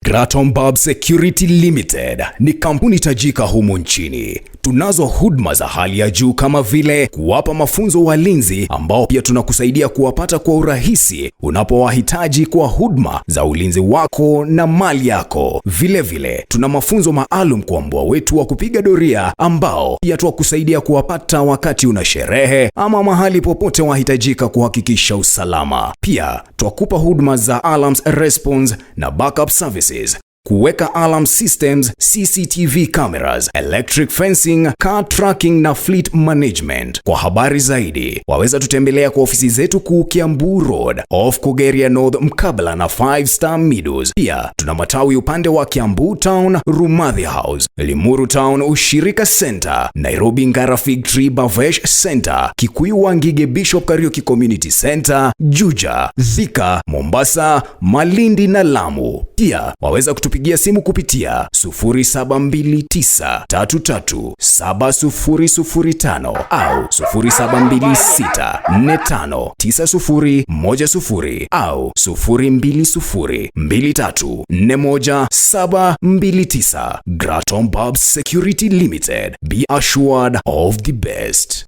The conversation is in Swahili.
Graton Bob Security Limited ni kampuni tajika humu nchini. Tunazo huduma za hali ya juu kama vile kuwapa mafunzo walinzi ambao pia tunakusaidia kuwapata kwa urahisi unapowahitaji kwa huduma za ulinzi wako na mali yako. Vile vile tuna mafunzo maalum kwa mbwa wetu wa kupiga doria ambao pia twakusaidia kuwapata wakati una sherehe ama mahali popote wahitajika kuhakikisha usalama. Pia twakupa huduma za alarms response na backup services, kuweka alarm systems, CCTV cameras, electric fencing, car tracking na fleet management. Kwa habari zaidi, waweza tutembelea kwa ofisi zetu kuu Kiambu Road, off Kogeria North mkabala na 5 Star Meadows. Pia tuna matawi upande wa Kiambu Town, Rumadhi House, Limuru Town, Ushirika Center, Nairobi Ngara Fig Tree Bavesh Center, Kikuyu Wangige Bishop Kariuki Community Center, Juja, Thika, Mombasa, Malindi na Lamu. Pia waweza kutupigia simu kupitia 0729337005 au 0726459010 au 0202341729. Graton Bob Security Limited. Be assured of the best.